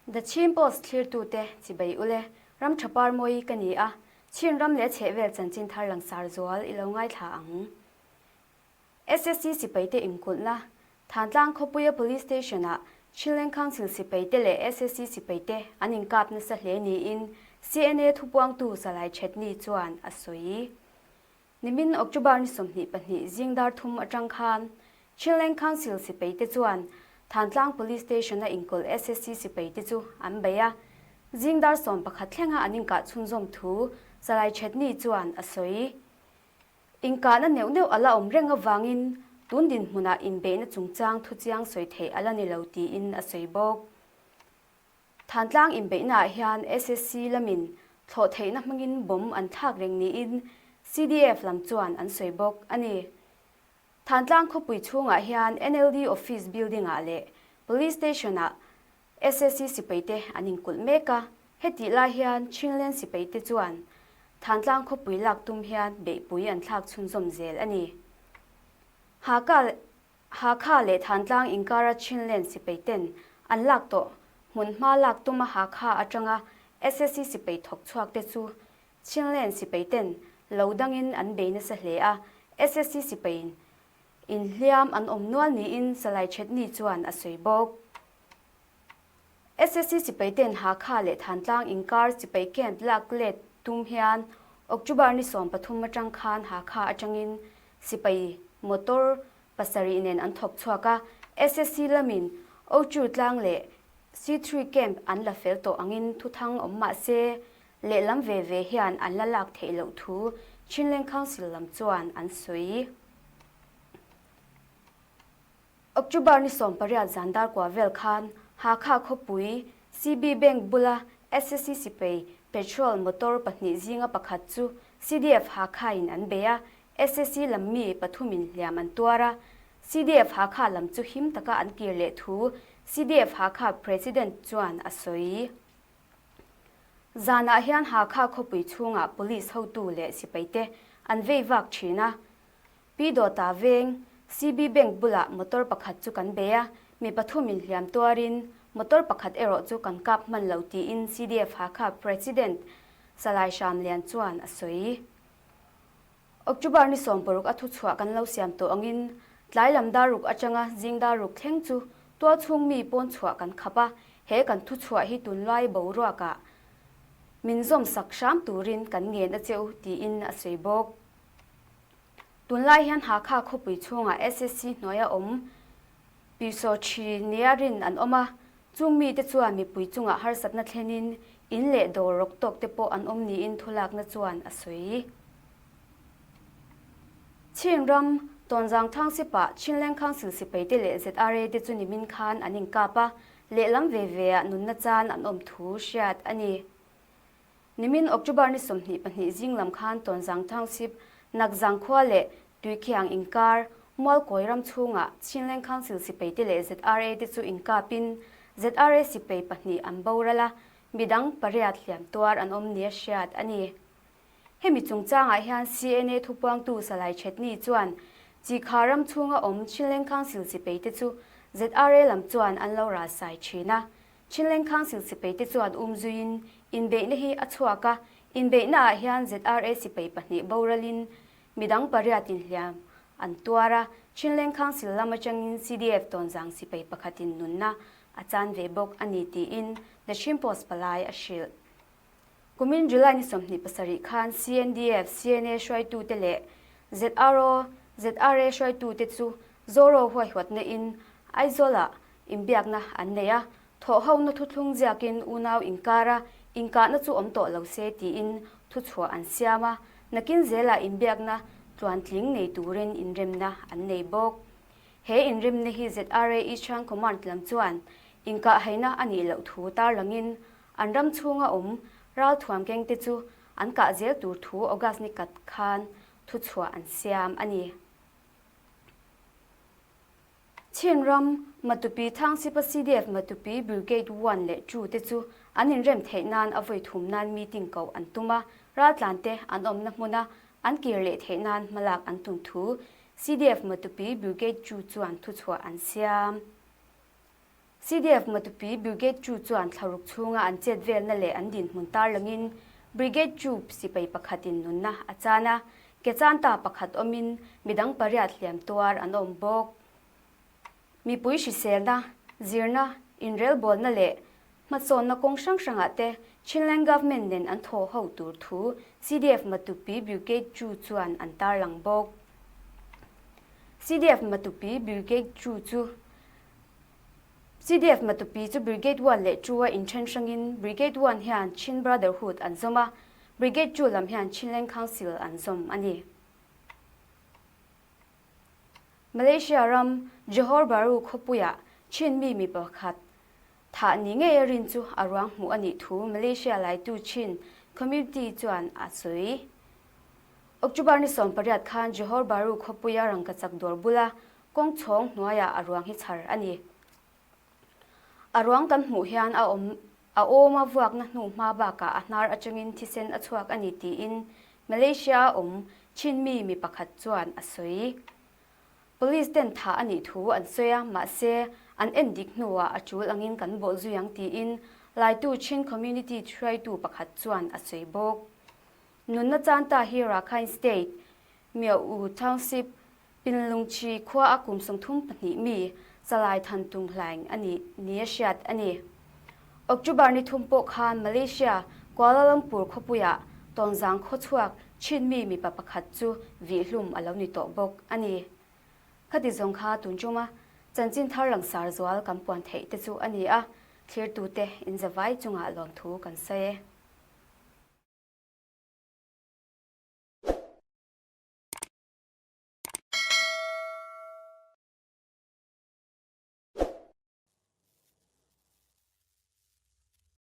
The Chin Post thlirtute chibai ule, ram ṭha par mawi ka ni a, Chin ram le chehvel chanchin thar langsar zual i lo ngaithla ang. SSC sipaite inkulhna, Thantlang khawpuia Police Station-ah Chinland Council sipaite leh SSC sipaite an inkap nasa hle niin CNA thupuangtu Salai Chetni chuan a sawi. Nimin October ni 22 zing dar thum atang khan Chinland Council sipaite chuan Thantlang Police Station-a inkulh SSC sipaite chu an bei a, zing dar 11 thlenga an inkah chhunzawm thu Salai Chetni chuan a sawi. Inkahna neuh neuh a la awm reng avangin tun dinhmunah inbeihna chungchang thuchiang sawi theih a la ni lo tiin a sawi bawk. Thantlang inbeihnaah hian SSC lamin thlawh theihna hmangin bomb an thlak reng niin CDF lam chuan an sawi bawk a ni. Thantlang khawpui chhungah hian NLD Office building-ah leh Police Station-ah SSC sipaite an inkulh mek a, hetih lai hian Chinland sipaite chuan Thantlang khawpui lak tum hian beihpui an thlak chhunzawm zel a ni. Hakha Hakha leh Thantlang inkara Chinland sipaiten an lak tawh hmunhma lak tuma Hakha atanga SSC sipai thawk chhuak te chu Chinland sipaiten lo dangin an bei nasa hle a, SSC sipaiin inhliam an awm nual niin Salai Chetni chuan a sawi bawk. SSC sipaiten Hakha leh Thantlang inkar sipai camp lak let tum hian October ni 13 atang khan Hakha atangin sipai motor pasarih nen an thawk chhuak a, SSC lamin Ochu tlang leh C3 camp an la fel tawh angin thuthang awm mah se lehlam ve ve hian an la lak theih loh thu Chinland Council lam chuan an sawi. October ni 18 zan dar kua vel khan Hakha khawpui CB Bank bula SSC sipai petrol motor pahnih zinga pakhat chu CDF Hakha-in an bei a, SSC lam mi pathumin hliam an tuar a, CDF Hakha lam chu him taka an kir leh thu CDF Hakha President chuan a sawi. Zanah hian Hakha khawpui chhungah police hotu leh sipaite an vei vak thin a, Pi Dawta veng, CB Bank bulah motor pakhat chu kan bei a, mi pathumin hliam tuarin motor pakhat erawh chu kan kap hman lo tiin CDF Hakha President Salai Hram Lian chuan a sawi. October ni 16 a thuchhuah kan lo siam tawh angin tlai lam dar ruk atanga zing dar ruk thleng chu tualchhung mi pawn chhuah kan khap a, he kan thuchhuah hi tunlai boruakah min zawm sak hram turin kan ngen a cheu tiin a sawi bawk. Tunlai hian Hakha khawpui chhungah SSC hnuaia awm Pysaw Thi nia rin an awm a, chung mite chuan mipui chungah harsatna thlenin in leh dawr rawk tawk te pawh an awm niin thulakna chuan a sawi. Chin ram Tawnzang Township-ah Chinland Council sipaite leh ZRA te chu nimin khan an inkap a, lehlam ve veah nunna chan an awm thu hriat a ni. Nimin October ni 22 zing lam khan Tawnzang Township, Nakzang khua leh Tuikhiang inkar, Mualkawi ram chhungah Chinland Council sipaite leh ZRA te chu inkapin ZRA sipai pahnih an boral a, midang pariat hliam tuar an awm nia hriat a ni. Hemi chungchangah hian CNA thupuangtu Salai Chetni chuan Chikha ram chhunga awm Chinland Council sipaite chu ZRA lam chuan an lo ralsai thin a, Chinland Council sipaite chuan umzuiin inbeihna hi a chhuak a, inbeihnaah hian ZRA sipai pahnih boralin midang pariat inhliam an tuar a, Chinland Council lam atangin CDF tawnzang sipai pakhatin nunna a chan ve bawk a ni tiin The Chin Post palai a hrilh. Kumin July ni 27 khan CNDF, CNA hruaitute leh ZRO, ZRA hruaitute chu Zoro huaihawtna in Aizawl-ah inbiakna an nei a, thawhhona thuthlung ziakin unau inkara inkahna chu awm tawh lo se tiin thuchhuah an siam a, nakin zelah inbiakna tluantling nei turin inremna an nei bawk. He inremna hi ZRA Eastern Command lam chuan inkahhaina a nih loh thu tarlangin an ram chhunga awm ralthuam kengte chu an kah zel tur thu August ni kat khan thuchhuah an siam a ni. Chin ram, Matupi Township-a CDF Matupi Brigade One leh Two te chu an inrem theih nan a vawi thum nan meeting koh an tum a, raltlante an awmna hmuna an kir leh theih nan hmalak an tum thu CDF Matupi Brigade Two chuan thuchhuah an siam. CDF Matupi Brigade 2 chuan thlaruk chhunga an chet velna leh an dinhmun tarlangin Brigade 2 sipai pakhatin nunna a chan a, ke chanta pakhat awmin midang pariat hliam tuar an awm bawk. Mipui hriselna, zirna, inrelbawlna leh hmasawnna kawng hrang hrangah te Chinland Government nen an thaw ho tur thu CDF Matupi Brigade 2 chuan an tarlang bawk. CDF Matupi Brigade 2 chu CDF Matupi chu Brigade One leh Two a inthen hrangin Brigade One hian Chin Brotherhood an zawm a, Brigade Two lam hian Chinland Council an zawm a ni. Malaysia ram Johor Bahru khawpuiah Chin mi mi pakhat thah ni ngei a rin chu a ruang hmuh a nih thu Malaysia laitu Chin Community chuan a sawi. October ni 18 khan Johor Bahru khawpuia rangkachak dawr bula Kawng chhawng hnuaiah a ruang hi chhar a ni. A ruang kan hmuh hian a awm a awm a vuakna hnu hma bakah a hnar atangin thisen a chhuak a ni tiin Malaysia a awm chin mi mi pakhat chuan a sawi. Police ten thah a nih thu an sawi a, mahse an en dik hnuah a tul angin kan bawh zui ang tiin Laitu Chin Community hruaitu pakhat chuan a sawi bawk. Nunna Chanta hi Rakhine State, Myo U Township, Pinlungchi khua a kum 32 mi Salai Than Tung Hlaing a nih ni a hriat a ni. October ni thum pawh khan Malaysia, Kuala Lumpur khawpuiah Tawnzang khawchhuak Chinmi mipa pakhat chu vihhlum a lo ni tawh bawk a ni. Khati zawng kha tun tuma chanchin thar langsar zual kan puan theih te chu a ni a, thlirtute inzavai chungah lawmthu kan sawi e.